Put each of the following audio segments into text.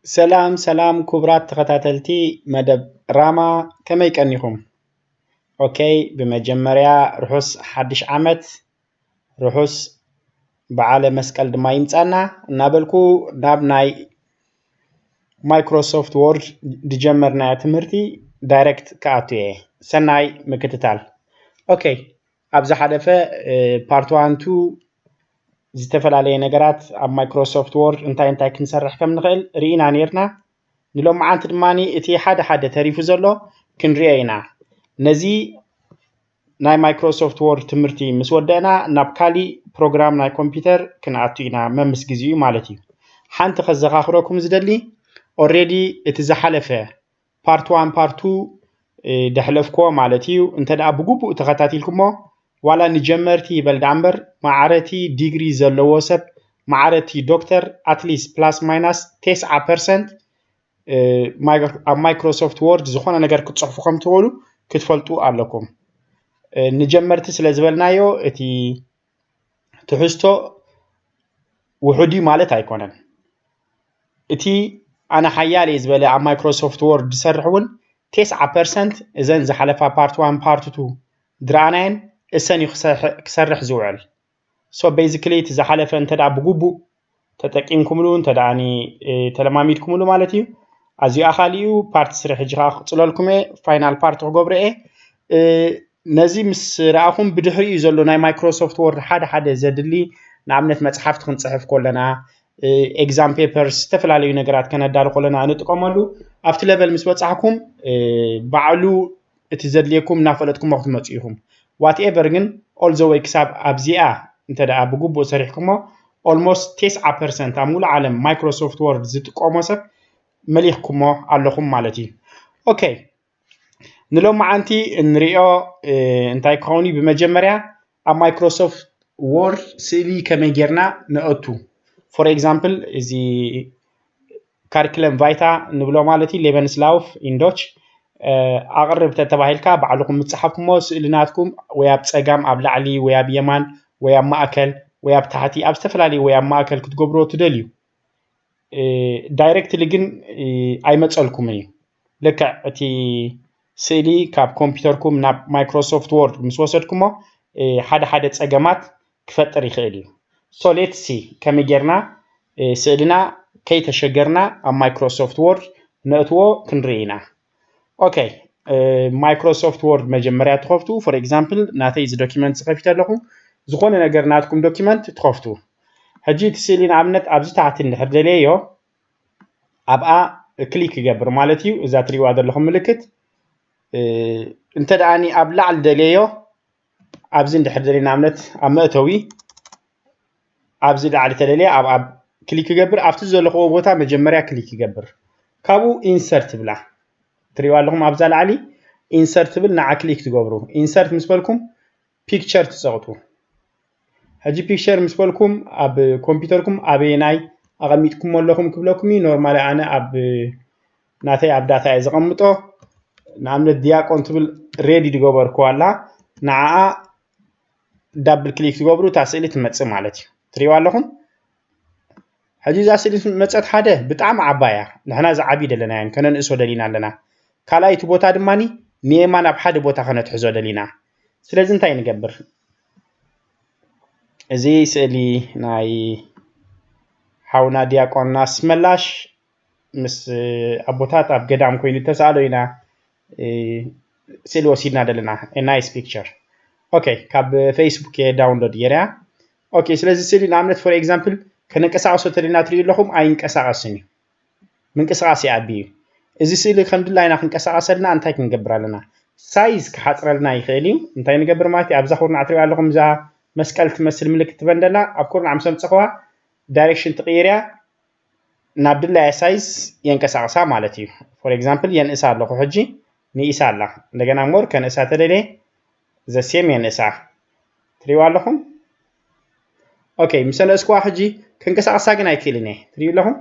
ሰላም ሰላም ክቡራት ተኸታተልቲ መደብ ራማ፣ ከመይ ቀኒኹም? ኦኬ፣ ብመጀመርያ ርሑስ ሓድሽ ዓመት፣ ርሑስ በዓለ መስቀል ድማ ይምጻና እናበልኩ ናብ ናይ ማይክሮሶፍት ወርድ ዝጀመርናዮ ትምህርቲ ዳይሬክት ክኣቱ እየ። ሰናይ ምክትታል። ኦኬ፣ ኣብ ዝሓለፈ ፓርት ዋን ቱ ዝተፈላለየ ነገራት ኣብ ማይክሮሶፍት ወርድ እንታይ እንታይ ክንሰርሕ ከም ንኽእል ርኢና ነይርና። ንሎማዓንቲ ድማ እቲ ሓደ ሓደ ተሪፉ ዘሎ ክንሪኦ ኢና። ነዚ ናይ ማይክሮሶፍት ወርድ ትምህርቲ ምስ ወደእና ናብ ካሊእ ፕሮግራም ናይ ኮምፒውተር ክንኣቱ ኢና፣ መምስ ግዜኡ ማለት እዩ። ሓንቲ ከዘኻኽረኩም ዝደሊ፣ ኦልሬዲ እቲ ዝሓለፈ ፓርት ዋን ፓርት ቱ ደሕለፍክዎ ማለት እዩ። እንተ ደኣ ብግቡእ ተኸታቲልኩሞ፣ ዋላ ንጀመርቲ ይበል ደኣ እምበር፣ ማዕረቲ ዲግሪ ዘለዎ ሰብ፣ ማዕረቲ ዶክተር፣ ኣትሊስት ፕላስ ማይናስ ተስዓ ፐርሰንት ኣብ ማይክሮሶፍት ወርድ ዝኾነ ነገር ክትጽሕፉ ከም ትኽእሉ ክትፈልጡ ኣለኩም። ንጀመርቲ ስለ ዝበልናዮ፣ እቲ ትሕዝቶ ውሑድ እዩ ማለት ኣይኮነን። እቲ ኣነ ሓያል እየ ዝበለ ኣብ ማይክሮሶፍት ወርድ ዝሰርሕ እውን ተስዓ ፐርሰንት እዘን ዝሓለፋ ፓርት ዋን ፓርት ቱ ዝረኣናየን እሰን እዩ ክሰርሕ ዝውዕል። ሶ ቤዚክሊ እቲ ዝሓለፈ እንተ ደኣ ብግቡእ ተጠቂምኩምሉ፣ እንተ ደኣ ተለማሚድኩምሉ ማለት እዩ፣ ኣዝዩ ኣኻሊ እዩ። ፓርት ስሪ ሕጂ ከዓ ክቕፅለልኩም እየ፣ ፋይናል ፓርት ክገብሮ እየ። ነዚ ምስ ረኣኹም ብድሕሪኡ ዘሎ ናይ ማይክሮሶፍት ወርድ ሓደ ሓደ ዘድሊ፣ ንኣብነት መፅሓፍቲ ክንፅሕፍ ከለና፣ ኤግዛም ፔፐርስ፣ ዝተፈላለዩ ነገራት ከነዳሉ ከለና እንጥቀመሉ፣ ኣብቲ ለቨል ምስ በፃሕኩም ባዕሉ እቲ ዘድልየኩም እናፈለጥኩሞ ክትመፁ ኢኹም። ዋትኤቨር ግን ኦል ዘ ወይ ክሳብ ኣብዚኣ እንተ ደኣ ብግቡእ ሰሪሕኩሞ ኦልሞስት ተስዓ ፐርሰንት ኣብ ሙሉእ ዓለም ማይክሮሶፍት ወርድ ዝጥቀሞ ሰብ መሊኽኩሞ ኣለኹም ማለት እዩ። ኦኬ፣ ንሎማዓንቲ እንሪኦ እንታይ ክኸውን እዩ? ብመጀመርያ ኣብ ማይክሮሶፍት ወርድ ስእሊ ከመይ ጌርና ነእቱ። ፎር ኤግዛምፕል፣ እዚ ካሪክለም ቫይታ ንብሎ ማለት እዩ፣ ሌቨንስላውፍ ኢንዶች ኣቕርብ ተተባሂልካ ባዕልኹም ምፅሓፍኩሞ ስእሊ ናትኩም ወይ ኣብ ፀጋም ኣብ ላዕሊ ወይ ኣብ የማን ወይ ኣብ ማእከል ወይ ኣብ ታሕቲ ኣብ ዝተፈላለዩ ወይ ኣብ ማእከል ክትገብርዎ ትደልዩ። ዳይሬክትሊ ግን ኣይመፀልኩምን እዩ። ልክዕ እቲ ስእሊ ካብ ኮምፒውተርኩም ናብ ማይክሮሶፍት ወርድ ምስ ወሰድኩሞ ሓደ ሓደ ፀገማት ክፈጥር ይኽእል እዩ። ሶ ሌትስ ሲ ከመይ ጌርና ስእልና ከይተሸገርና ኣብ ማይክሮሶፍት ወርድ ነእትዎ ክንርኢ ኢና። ኦኬ፣ ማይክሮሶፍት ወርድ መጀመርያ ትኸፍቱ። ፎር ኤግዛምፕል ናተይ እዚ ዶኪመንት ዝኸፊት ኣለኹ። ዝኾነ ነገር ናትኩም ዶኪመንት ትኸፍቱ። ሕጂ እቲ ስእሊ ንኣብነት ኣብዚ ታሕቲ እንድሕር ደልየዮ ኣብኣ ክሊክ ይገብር ማለት እዩ። እዛ ትሪእዋ ዘለኹም ምልክት እንተ ደኣኒ ኣብ ላዕሊ ደልየዮ ኣብዚ እንድሕር ደልየ ንኣብነት ኣብ መእተዊ ኣብዚ ላዕሊ ተደልየ ኣብ ኣብ ክሊክ ይገብር። ኣብቲ ዘለኽዎ ቦታ መጀመርያ ክሊክ ይገብር። ካብኡ ኢንሰርት ትብላ ትሪእዋ ኣለኹም ኣብዛ ላዕሊ ኢንሰርት ትብል ንዓ ክሊክ ትገብሩ። ኢንሰርት ምስ በልኩም ፒክቸር ትፀቕጡ። ሕጂ ፒክቸር ምስ በልኩም ኣብ ኮምፒውተርኩም ኣበየናይ ኣቐሚጥኩሞ ኣለኹም ክብለኩም እዩ። ኖርማሊ ኣነ ኣብ ናተይ ኣብ ዳታ እየ ዘቐምጦ። ንኣብነት ዲያቆን ትብል ሬዲ ዝገበርኩዋ ኣላ፣ ንዓኣ ዳብል ክሊክ ትገብሩ እታ ስእሊ ትመፅእ ማለት እዩ። ትሪእዋ ኣለኹም። ሕጂ እዛ ስእሊ መፀት ሓደ ብጣዕሚ ዓባያ ንሕና ዝዓብይ ደለናዮን ከነንእሶ ደሊና ኣለና። ካልኣይቲ ቦታ ድማ ንየማን ኣብ ሓደ ቦታ ከነትሕዞ ደሊና። ስለዚ እንታይ ንገብር? እዚ ስእሊ ናይ ሓውና ዲያቆን ኣስመላሽ ምስ ኣቦታት ኣብ ገዳም ኮይኑ ዝተሳእሎ ኢና ስእሊ ወሲድና ዘለና። ናይስ ፒክቸር። ኦኬ፣ ካብ ፌስቡክ እየ ዳውንሎድ ገይረያ። ኦኬ፣ ስለዚ ስእሊ ንኣብነት ፎር ኤግዛምፕል ከነንቀሳቀሶ ተደሊና ትሪኡ ኣለኹም ኣይንቀሳቀስን እዩ። ምንቅስቃስ ይኣቢ እዩ። እዚ ስእሊ ከም ድላይና ክንቀሳቀሰልና እንታይ ክንገብር ኣለና? ሳይዝ ክሓፅረልና ይኽእል እዩ። እንታይ ንገብር ማለት እዩ? ኣብዛ ኩርናዕ ትሪእዋ ኣለኹም፣ እዛ መስቀል ትመስል ምልክት ትበን ደላ፣ ኣብ ኩርናዕ ምስ ኣምፀኽዋ ዳይሬክሽን ትቕይርያ ናብ ድላያ ሳይዝ የንቀሳቅሳ ማለት እዩ። ፎር ኤግዛምፕል የንእሳ ኣለኹ ሕጂ፣ ንኢሳ ኣላ። እንደገና ሞር ከንእሳ ተደልየ ዘሴም የንእሳ። ትሪእዋ ኣለኹም? ኦኬ፣ ምስ ኣነእስኩዋ ሕጂ ክንቀሳቀሳ ግን ኣይክእልን እየ። ትሪኡ ኣለኹም?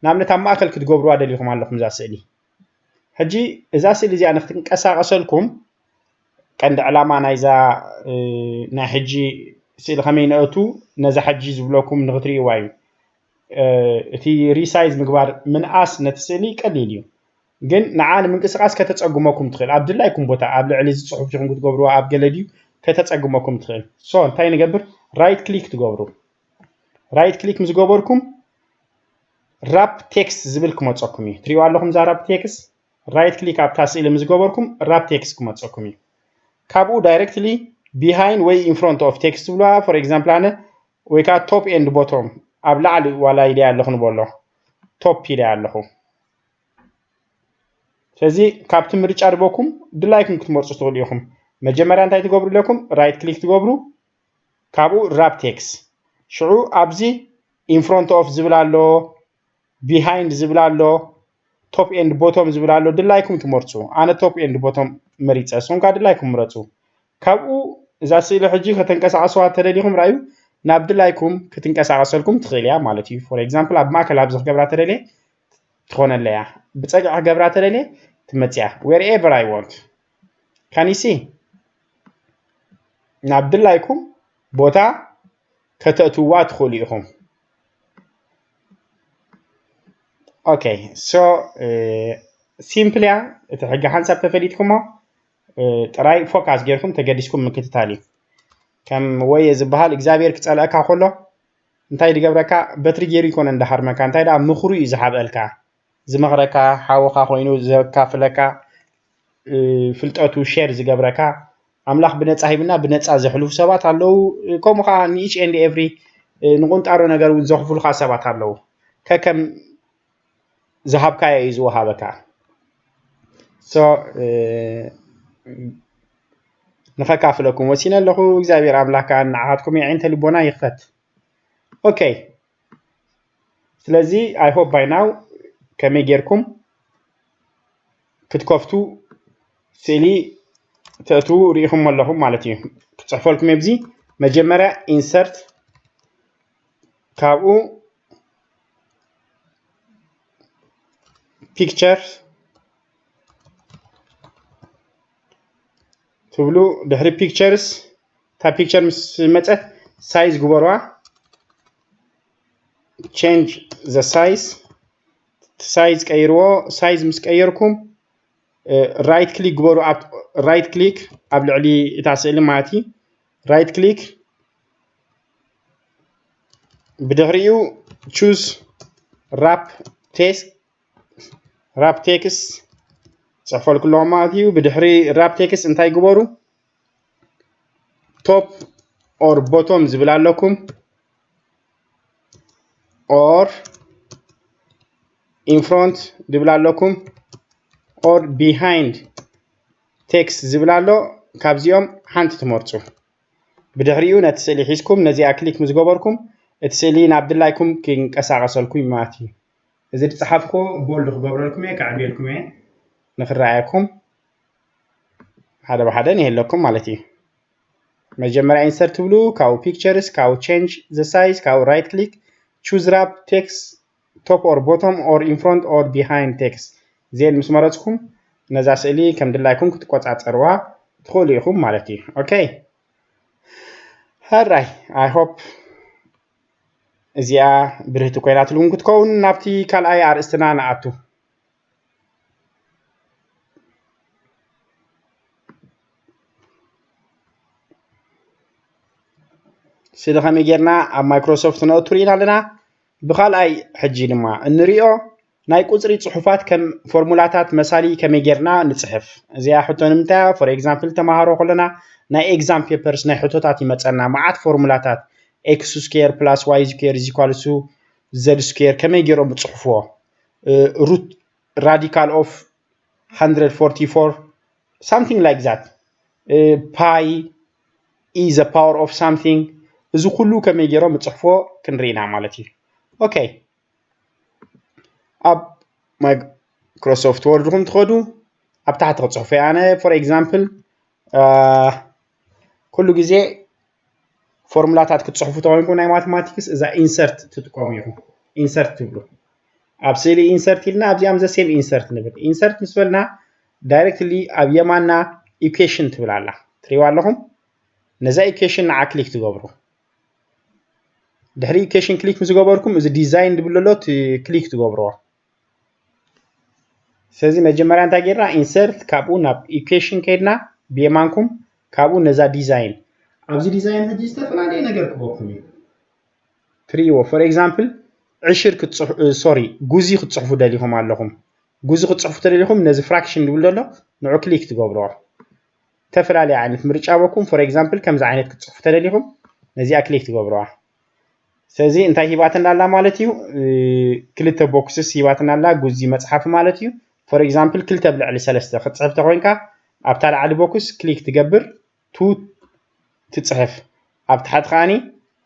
ንኣብነት ኣብ ማእከል ክትገብሩዋ ደሊኹም ኣለኹም እዛ ስእሊ። ሕጂ እዛ ስእሊ እዚኣ ንክትንቀሳቀሰልኩም ቀንዲ ዕላማ ናይዛ ናይ ሕጂ ስእሊ ከመይ ነእቱ ነዛ ሕጂ ዝብለኩም ንክትርእይዋ እዩ። እቲ resize ምግባር ምንኣስ ነቲ ስእሊ ቀሊል እዩ። ግን ንዓ ንምንቅስቃስ ከተጸግመኩም ትኽእል። ኣብ ድላይኩም ቦታ ኣብ ልዕሊ እዚ ጽሑፍ ኢኹም ክትገብርዎ ኣብ ገለ ድዩ ከተጸግመኩም ትኽእል። So እንታይ ንገብር? Right click ትገብሩ። Right click ምስ ገበርኩም wrap text ዝብል ክመጸኩም እዩ። ትሪእዋ ኣለኹም እዛ wrap text? Right click ኣብታ ስእሊ ምስ ገበርኩም wrap text ክመጸኩም እዩ። ካብኡ directly behind ወይ in front of text ትብልዋ። For example ኣነ ወይ ከዓ top and bottom ኣብ ላዕሊ ዋላ ኢለ ኣለኹ ንበሎ top ኢለ ኣለኹ። ስለዚ ካብቲ ምርጫ ድበኩም ድላይኩም ክትመርጹ ትኽእሉ ኢኹም። መጀመርያ እንታይ ትገብሩ ኣለኩም? Right click ትገብሩ፣ ካብኡ wrap text። ሽዑ ኣብዚ in front of ዝብል ኣሎ፣ behind ዝብል ኣሎ፣ top and bottom ዝብል ኣሎ፣ ድላይኩም ትመርጹ። ኣነ top and bottom መሪጸ፣ ንስኹም ከኣ ድላይኩም ምረጹ። ካብኡ እዛ ስእሊ ሕጂ ከተንቀሳቐስዋ ተደሊኹም ራእዩ ናብ ድላይኩም ክትንቀሳቐሰልኩም ትኽእል እያ ማለት እዩ። For example ኣብ ማእከል ኣብዚ ክገብራ ተደልየ ትኾነለያ፣ ብጸግዒ ክገብራ ተደልየ ትመጽያ። Wherever I want። Can you see? ናብ ድላይኩም ቦታ ከተእትውዋ ትኽእሉ ኢኹም። Okay, so simple እያ። እቲ ሕጊ ሓንሳብ ተፈሊጥኩሞ ጥራይ focus ጌርኩም ተገዲስኩም ምክትታል እዩ። ከም ወየ ዝበሃል እግዚኣብሔር ክጸልአካ ከሎ እንታይ ዝገብረካ? በትሪ ገይሩ ይኮነ እንዳሃርመካ፣ እንታይ ደኣ ምኽሩ እዩ ዝሓብአልካ፣ ዝመኽረካ፣ ሓውኻ ኮይኑ ዘካፍለካ፣ ፍልጠቱ share ዝገብረካ። ኣምላኽ ብነጻ ሂብና ብነጻ ዘሕልፉ ሰባት ኣለዉ። ከምኡ ከዓ ን each and every ንቁንጣሮ ነገር እውን ዘኽፍሉካ ሰባት ኣለዉ። ከከም ዝሃብካዮ እዩ ዝወሃበካ። So ንኸካፍለኩም ወሲነ ኣለኹ። እግዚኣብሔር ኣምላኽ ከዓ ንዓኻትኩም የዒንተ ልቦና ይኽፈት። Okay፣ ስለዚ I hope by now ከመይ ጌርኩም ክትከፍቱ ስእሊ ተእትዉ ርኢኹም ኣለኹም ማለት እዩ። ክጽሕፈልኩም ኣብዚ መጀመርያ insert፣ ካብኡ picture ትብሉ፣ ድሕሪ pictures፣ እታ picture ምስ መጸት size ግበርዋ። Change the size፣ size ቀይርዎ። Size ምስ ቀየርኩም right click ግበሩ። Right click ኣብ ልዕሊ እታ ስእሊ ማለት እዩ። Right click፣ ብድሕሪኡ choose wrap text፣ wrap text ጽሕፈልኩ ኣለኹ ማለት እዩ። ብድሕሪ wrap text እንታይ ግበሩ? Top or bottom ዝብል ኣለኩም፣ or in front ዝብል ኣለኩም፣ or behind text ዝብል ኣሎ። ካብዚኦም ሓንቲ ትመርጹ። ብድሕሪኡ ነቲ ስእሊ ሒዝኩም ነዚኣ click ምስ ገበርኩም እቲ ስእሊ ናብ ድላይኩም ክንቀሳቐሰልኩም እዩ ማለት እዩ። እዚ ዝጸሓፍኮ bold ክገብረልኩም እየ፣ ከዕብየልኩም እየ ንኽረኣየኩም። ሓደ ብሓደ ንሄለኩም ማለት እዩ። መጀመርያ insert ትብሉ፣ ካብኡ pictures፣ ካብኡ change the size፣ ካብኡ right click፣ choose wrap text top or bottom or in front or behind text። እዚኤን ምስ መረጽኩም ነዛ ስእሊ ከም ድላይኩም ክትቆጻጸርዋ ትኽእሉ ኢኹም ማለት እዩ። Okay፣ ሕራይ፣ I hope እዚኣ ብርህቲ ኮይናትልኩም ክትከውን። ናብቲ ካልኣይ ኣርእስትና ንኣቱ። ስእሊ ከመይ ጌርና ኣብ ማይክሮሶፍት ነእቱ ርኢና ኣለና። ብኻልኣይ ሕጂ ድማ እንሪኦ ናይ ቁጽሪ ጽሑፋት ከም ፎርሙላታት መሳሊ ከመይ ጌርና ንጽሕፍ። እዚኣ ሕቶ ንምንታይ እያ? For example ተማሃሮ ከለና ናይ exam papers ናይ ሕቶታት ይመጸና፣ መዓት ፎርሙላታት x square plus y square is equals to z square ከመይ ጌሮም ይጽሕፍዎ? Root radical of hundred forty-four something like that, pi e the power of something፣ እዚ ኩሉ ከመይ ጌሮም ይጽሕፍዎ ክንርኢ ኢና ማለት እዩ። Okay፣ ኣብ ማይክሮሶፍት ወርድኹም ትኸዱ፣ ኣብ ታሕቲ ክጽሕፎ እየ ኣነ። For example ኩሉ ግዜ ፎርሙላታት ክትጽሕፉ ተኾይንኩም ናይ ማቴማቲክስ እዛ insert ትጥቀሙ ኢኹም። Insert ትብሉ፣ ኣብ ስእሊ insert ኢልና ኣብዚኣ the same insert ንብል። Insert ምስ በልና directly ኣብ የማና equation ትብል ኣላ፣ ትሪእዋ ኣለኹም። ነዛ equation ንዓ click ትገብሩ። ድሕሪ equation click ምስ ገበርኩም እዚ design ዝብል ዘሎ click ትገብርዎ። ስለዚ መጀመርያ እንታይ ጌርና? Insert፣ ካብኡ ናብ equation ከይድና ብየማንኩም፣ ካብኡ ነዛ design። ኣብዚ design ሕጂ ዝተፈላለየ ነገር ክበኩም እዩ ትርእይዎ። For example ዕሽር ክትፅሑ፣ sorry፣ ጉዚ ክትፅሕፉ ደሊኹም ኣለኹም። ጉዚ ክትፅሕፉ ተደሊኹም ነዚ fraction ዝብል ዘሎ ንዑ click ትገብርዎ። ዝተፈላለየ ዓይነት ምርጫ በኩም። For example ከምዚ ዓይነት ክትፅሕፉ ተደሊኹም ነዚኣ click ትገብርዋ። ስለዚ እንታይ ሂባትና ኣላ ማለት እዩ? ክልተ boxes ሂባትና ኣላ፣ ጉዚ መፅሓፊ ማለት እዩ። For example ክልተ ብልዕሊ ሰለስተ ክትፅሕፍ ተኮይንካ ኣብታ ላዕሊ box click ትገብር፣ two ትፅሕፍ፣ ኣብ ታሕቲ ከዓኒ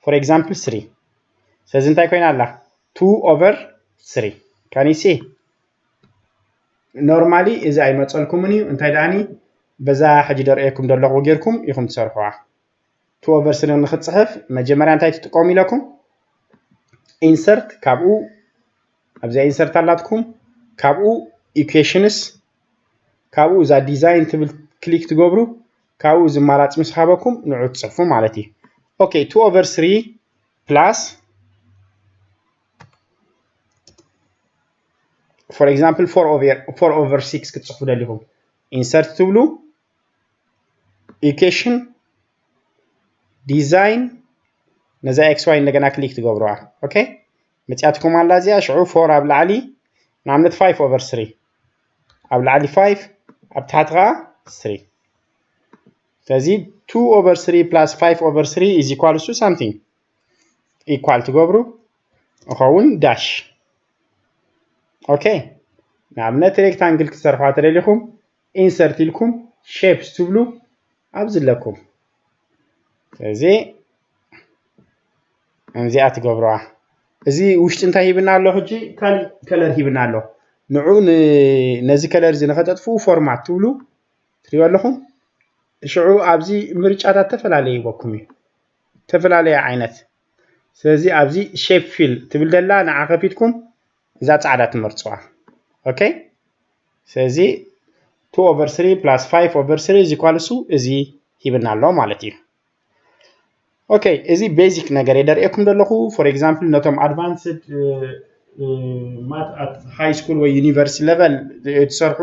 for example three። ስለዚ እንታይ ኮይና ኣላ? Two over three። Can you see? Normally እዚ ኣይመፀልኩምን እዩ። እንታይ ደኣኒ በዛ ሕጂ ደርእየኩም ዘለኹ ጌርኩም ኢኹም ትሰርሕዋ። Two over three ንክትፅሕፍ መጀመርያ እንታይ ትጥቀሙ ኢለኩም? Insert፣ ካብኡ ኣብዚኣ insert ኣላትኩም፣ ካብኡ equations፣ ካብኡ እዛ design ትብል click ትገብሩ፣ ካብኡ እዚ ኣማራፂ ምስ ሃበኩም ንዑ ትፅሕፉ ማለት እዩ። Okay፣ two over three plus for example four over four over six ክትፅሕፉ ደሊኹም፣ insert ትብሉ፣ equation፣ design፣ ነዛ x y እንደገና click ትገብሩዋ። Okay፣ መፅያትኩም ኣላ እዚኣ። ሽዑ four ኣብ ላዕሊ፣ ንኣብነት five over three፣ ኣብ ላዕሊ five፣ ኣብ ታሕቲ ከዓ three። ስለዚ two over three plus five over three is equals to something፣ equal ትገብሩ፣ እኸውን dash። Okay፣ ንኣብነት rectangle ክትሰርሑ ተደሊኹም insert ኢልኩም shapes ትብሉ ኣብዚ ኣለኩም። ስለዚ እዚኣ ትገብሩዋ። እዚ ውሽጢ እንታይ ሂብና ኣሎ? ሕጂ ካልእ color ሂብና ኣሎ። ንዑ ን-፣ ነዚ color እዚ ንኸተጥፍኡ format ትብሉ ትሪእዎ ኣለኹም። ሽዑ ኣብዚ ምርጫታት ተፈላለየ ይበኩም እዩ፣ ተፈላለየ ዓይነት። ስለዚ ኣብዚ shape fill ትብል ደላ ንዓ ከፊትኩም እዛ ጻዕዳ ትመርጽዋ። Okay፣ ስለዚ two over three plus five over three is equals to እዚ ሂብና ኣሎ ማለት እዩ። Okay፣ እዚ basic ነገር የደርእየኩም ዘለኹ። For example ነቶም advanced math at high school ወይ university level ትሰርሑ፣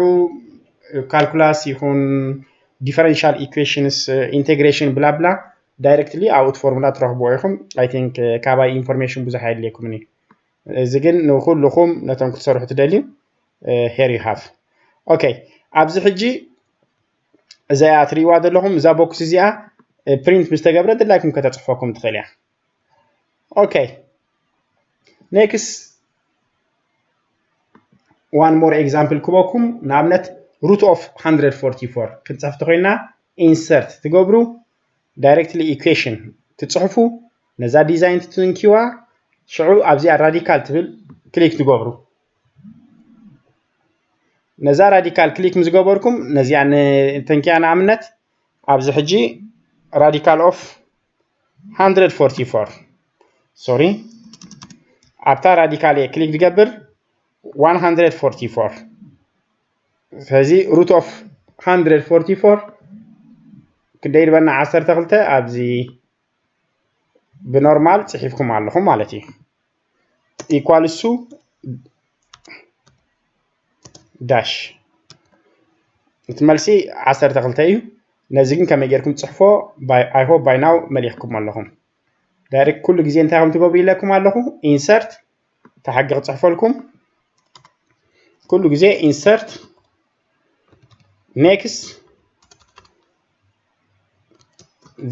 calculus ይኹን differential equations፣ integration ብላ ብላ፣ directly ኣብኡ formula ትረኽብዎ ኢኹም። I think ካባይ information ብዙሕ ኣየድልየኩምን እዩ። እዚ ግን ንኩልኹም ነቶም ክትሰርሑ ትደልዩ here you have። Okay፣ ኣብዚ ሕጂ እዚኣ ትሪእዋ ዘለኹም እዛ box እዚኣ print ምስ ተገብረ ድላይኩም ከተፅሕፈኩም ትኽእል እያ። Okay፣ next one more example ክበኩም። ንኣብነት root of hundred forty-four ክንፅሕፍ ተኮይና insert ትገብሩ፣ directly equation ትፅሕፉ፣ ነዛ design ትትንኪዋ፣ ሽዑ ኣብዚኣ radical ትብል click ትገብሩ። ነዛ radical click ምስ ገበርኩም ነዚኣ ንተንኪያ። ንኣብነት ኣብዚ ሕጂ radical of hundred forty-four፣ sorry፣ ኣብታ radical እየ click ዝገብር፣ one hundred forty-four። ስለዚ root of hundred forty-four ክንደይ ይበና? ዓሰርተ ክልተ። ኣብዚ ብኖርማል ፅሒፍኩም ኣለኹም ማለት እዩ። Equals to dash። እቲ መልሲ ዓሰርተ ክልተ እዩ። ነዚ ግን ከመይ ጌርኩም ትፅሕፎ? I hope by now መሊኽኩም ኣለኹም። Direct ኩሉ ግዜ እንታይ ከም ትገብሩ ኢለኩም ኣለኹ። Insert፣ ተሓጊ ክፅሕፈልኩም፣ ኩሉ ግዜ insert፣ next፣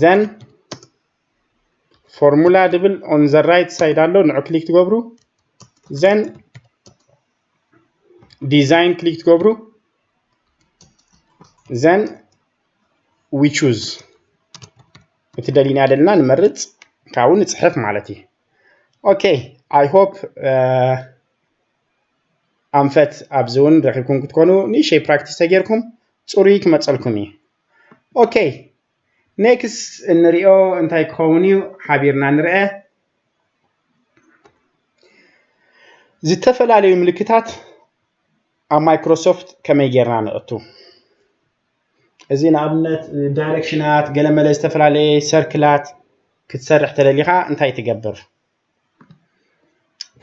then formula ድብል on the right side ኣሎ፣ ንዑ click ትገብሩ፣ then design click ትገብሩ፣ then we choose፣ እቲ ደሊና ደልና ንመርፅ፣ ካብኡ ንፅሕፍ ማለት እዩ። Okay፣ I hope ኣንፈት ኣብዚ እውን ረኺብኩም ክትኮኑ ንእሽተይ practice ተጌርኩም ፅሩይ ክመፀልኩም እዩ። Okay፣ next እንሪኦ እንታይ ክኸውን እዩ ሓቢርና ንርአ። ዝተፈላለዩ ምልክታት ኣብ Microsoft ከመይ ጌርና ነእቱ። እዚ ንኣብነት directionኣት፣ ገለመለ ዝተፈላለየ circleኣት ክትሰርሕ ተደሊኻ እንታይ ትገብር?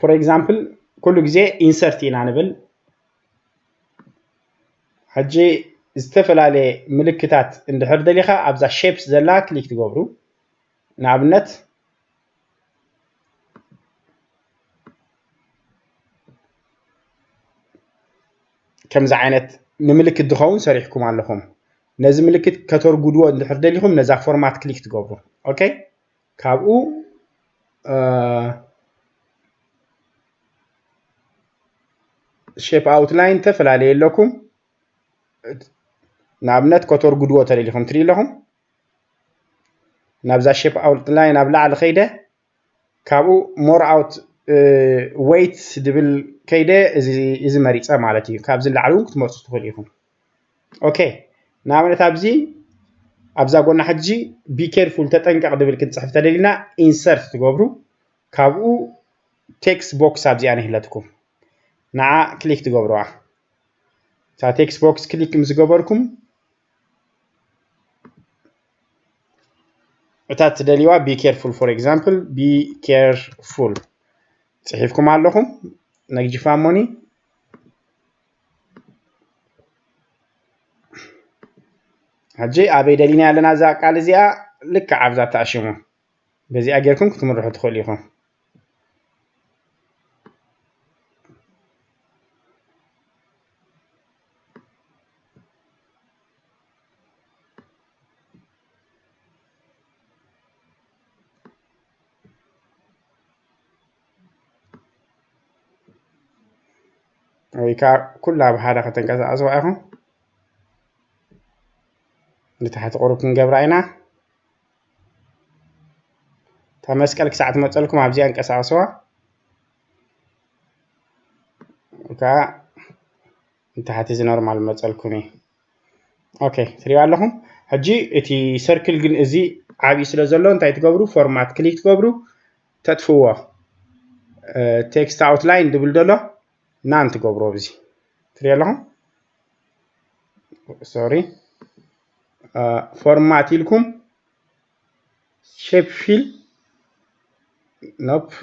for example ኩሉ ግዜ insert ኢና ንብል። ሕጂ ዝተፈላለየ ምልክታት እንድሕር ደሊኻ ኣብዛ shapes ዘላ click ትገብሩ። ንኣብነት ከምዚ ዓይነት ንምልክት ዝኸውን ሰሪሕኩም ኣለኹም። ነዚ ምልክት ከተርጉድዎ እንድሕር ደሊኹም ነዛ format click ትገብሩ። okay ካብኡ shape outline ተፈላለየ ኣለኩም። ንኣብነት ከተርጉድዎ ተደሊኹም ትርኢ ኣለኹም። ናብዛ shape outline ናብ ላዕሊ ከይደ ካብኡ more out weight ዝብል ከይደ እዚ መሪፀ ማለት እዩ። ካብዚ ላዕሊ እውን ክትመርፁ ትኽእሉ ኢኹም። okay ንኣብነት ኣብዚ ኣብዛ ጎና ሕጂ be careful ተጠንቀቕ ዝብል ክንፅሕፍ ተደሊና insert ትገብሩ። ካብኡ text box ኣብዚኣ ንህለትኩም ንዓ click ትገብሩዋ። እታ text box click ምስ ገበርኩም እታ ትደልይዋ be careful for example be careful ፅሒፍኩም ኣለኹም። ነግጅፋ እሞኒ ሕጂ ኣበይ ደሊና ኣለና እዛ ቃል እዚኣ ልክዕ ኣብዛ ተኣሽሙ በዚኣ ጌርኩም ክትምርሑ ትኽእሉ ኢኹም። ወይ ከዓ ኩላ ብሓደ ከተንቀሳቐስዋ ኢኹም። ንታሕቲ ቁሩብ ክንገብራ ኢና። እታ መስቀል ክሳዕ ትመፀልኩም ኣብዚኣ እንቀሳቐስዋ። ከዓ ንታሕቲ እዚ ኖርማል መፀልኩም እዩ። okay ትሪኦ ኣለኹም። ሕጂ እቲ ሰርክል ግን እዚ ዓብዪ ስለ ዘሎ እንታይ ትገብሩ? format click ትገብሩ፣ ተጥፍዎ። text outline ድብል ደሎ ናን ትገብሩ ኣብዚ ትሪኦ ኣለኹም። sorry format ኢልኩም shape fill nope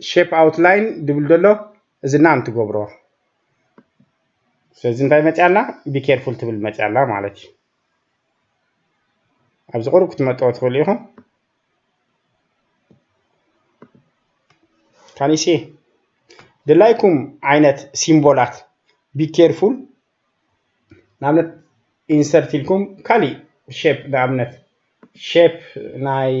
shape outline ድብል ደሎ እዚ ናን ትገብሮ። ስለዚ እንታይ መፅያ ኣላ? be careful ትብል መፅያ ኣላ ማለት እዩ። ኣብዚ ቁሩብ ክትመጥዎ ትኽእሉ ኢኹም። can you see ድላይኩም ዓይነት ሲምቦላት be careful ንኣብነት insert ኢልኩም ካሊእ shape ንኣብነት shape ናይ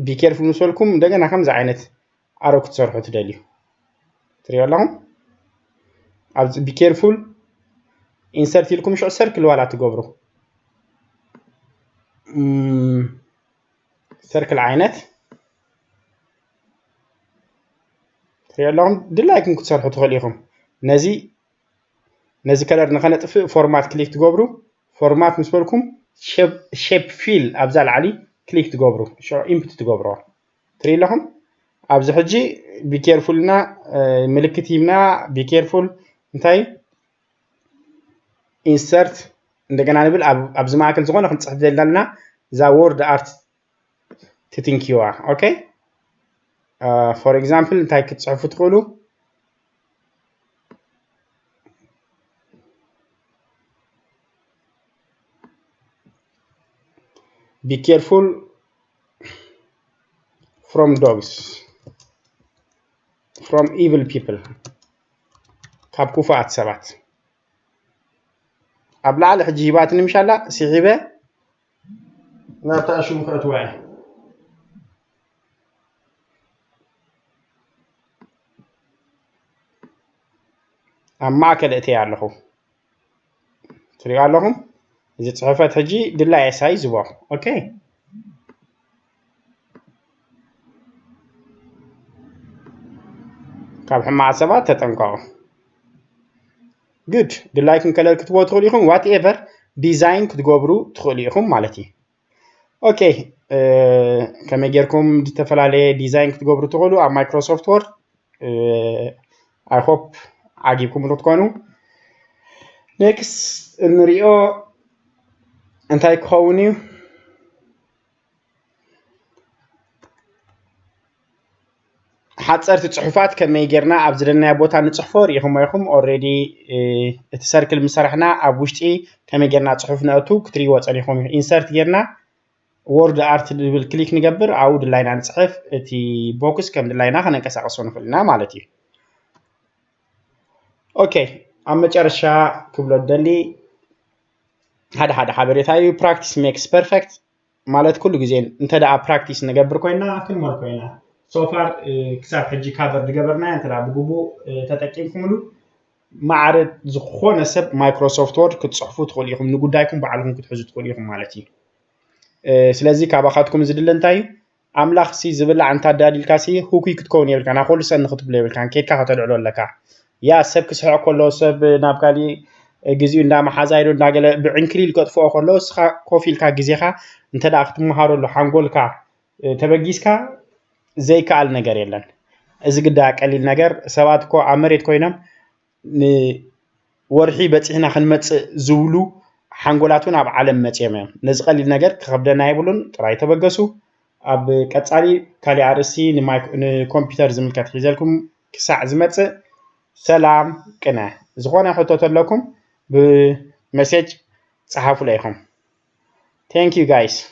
be careful ምስ በልኩም እንደገና ከምዚ ዓይነት ኣሮ ክትሰርሑ ትደልዩ ትሪኦ ኣለኹም። ኣብዚ be careful insert ኢልኩም ሽዑ ሰርክል ዋላ ትገብሩ ሰርክል ዓይነት ትሪኦ ኣለኹም። ድላይኩም ክትሰርሑ ትኽእሉ ኢኹም። ነዚ ነዚ color ንኸነጥፍእ format click ትገብሩ። format ምስ በልኩም shape fill ኣብዛ ላዕሊ click ትገብሩ። ሽዑ input ትገብርዎ። ትሪኢ ኣለኹም ኣብዚ ሕጂ be careful ና ምልክት ሂብና be careful እንታይ insert እንደገና ንብል ኣብዚ ማእከል ዝኾነ ክንፅሕፍ ዘለና እዛ word art ትትንኪዋ። okay for example እንታይ ክትፅሕፉ ትኽእሉ? be careful from dogs from evil people ካብ ክፉኣት ሰባት። ኣብ ላዕሊ ሕጂ ሂባትኒ ምሻላ ስሒበ ናብታ ሽሙ ከእትዋ እየ። ኣብ ማእከል እተይ ኣለኹ ትሪኦ ኣለኹም። እዚ ፅሑፈት ሕጂ ድላየ ሳይዝ ዎ okay ካብ ሕማቕ ሰባት ተጠንቀቑ። good ድላይኩም color ክትቦ ትኽእሉ ኢኹም። whatever design ክትገብሩ ትኽእሉ ኢኹም ማለት እዩ። okay ከመይ ጌርኩም ዝተፈላለየ design ክትገብሩ ትኽእሉ ኣብ Microsoft Word I hope ዓጊብኩምሉ ክትኮኑ። next እንሪኦ እንታይ ክኸውን እዩ? ሓፀርቲ ፅሑፋት ከመይ ጌርና ኣብ ዝደለናዮ ቦታ ንፅሕፎ ርኢኹሞ ኢኹም። Already እቲ ሰርክል ምሰራሕና ኣብ ውሽጢ ከመይ ጌርና ፅሑፍ ነእቱ ክትሪእዎ ፀኒኹም ኢኹም። ኢንሰርት ጌርና ወርድ ኣርት ዝብል ክሊክ ንገብር፣ ኣብኡ ድላይና ንፅሕፍ፣ እቲ ቦክስ ከም ድላይና ከነንቀሳቀሶ ንኽእል ኢና ማለት እዩ። ኦኬ፣ ኣብ መጨረሻ ክብሎ ደሊ ሓደ ሓደ ሓበሬታ እዩ። Practice makes perfect ማለት ኩሉ ግዜ እንተ ደኣ ፕራክቲስ ንገብር ኮይና ክንመልኮ ኢና። So far ክሳብ ሕጂ ካቨር ዝገበርናዮ እንተ ብግቡእ ተጠቂምኩምሉ ማዕረ ዝኾነ ሰብ ማይክሮሶፍት ወርድ ክትፅሕፉ ትኽእሉ ኢኹም። ንጉዳይኩም ባዕልኹም ክትሕዙ ትኽእሉ ኢኹም ማለት እዩ። ስለዚ ካባኻትኩም ዝድለ እንታይ እዩ? ኣምላኽ ሲ ዝብላዕ እንተ ኣዳሊልካ ሲ ህኩይ ክትከውን የብልካ፣ ናብ ኩሉ ሰኒ ክትብሎ የብልካ፣ ኬድካ ከተልዕሎ ኣለካ። ያ ሰብ ክስሕቕ ከሎ ሰብ ናብ ካሊእ ግዜኡ እንዳመሓዛ ኢሉ እንዳገለ ብዕንክሊል ከጥፍኦ ከሎ እስኻ ኮፍ ኢልካ ግዜኻ እንተ ደኣ ክትመሃረሉ ሓንጎልካ ተበጊስካ ዘይከኣል ነገር የለን። እዚ ግዳ ቀሊል ነገር ሰባት እኮ ኣብ መሬት ኮይኖም ንወርሒ በፂሕና ክንመፅእ ዝብሉ ሓንጎላት እውን ኣብ ዓለም መፅኦም እዮም። ነዚ ቀሊል ነገር ክኸብደና የብሉን። ጥራይ ተበገሱ። ኣብ ቀፃሊ ካሊእ ኣርእስቲ ንኮምፒውተር ዝምልከት ሒዘልኩም ክሳዕ ዝመፅእ ሰላም ቅነ። ዝኾነ ሕቶ ተለኩም ብመሴጅ ፀሓፉለይ ኢኹም። Thank you guys.